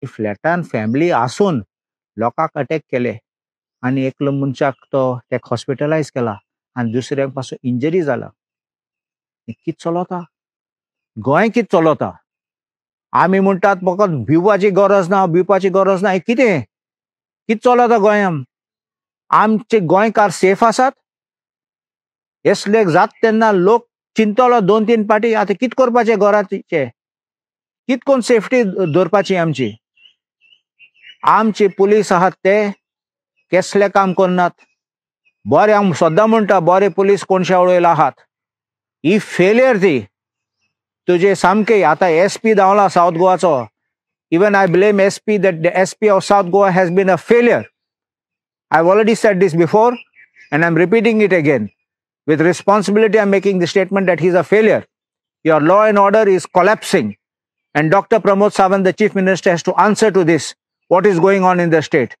फ्लॅटान family आसून लोकांक attack केले आनी एकलो मनशाक तो तेका हॉस्पिटलायज केला आनी दुसऱ्याक पासून इंजरी जाला. कित चलता गोंय, कित चलता? आमी म्हणटात फकत भिवपाची गरज ना, भिवपाची गरज ना. हें कितें कित चलता गोंयान? आमचे गोंयकार सेफ आसात? असले जात तेन्ना लोक चिंतलो 2-3 पाटी आतां कित करपाचें घराचें, कित कोण सेफ्टी दवरपाची आमची? आमचे पुलीस आहात ते कसलें काम करनात. बरें हांव सद्दां म्हणटा, बरे पुलीस कोणशा वयले आहात, ही फेलियर ती तुजे सामके. आतां एस पी धांवला सावथ गोवाचो. Even I blame SP that the SP of South Goa has been a failure. I have already said this before and I am repeating it again. With responsibility I am making the statement that he is a failure. Your law and order is collapsing and Doctor Pramod Sawant, the Chief Minister, has to answer to this, what is going on in the state.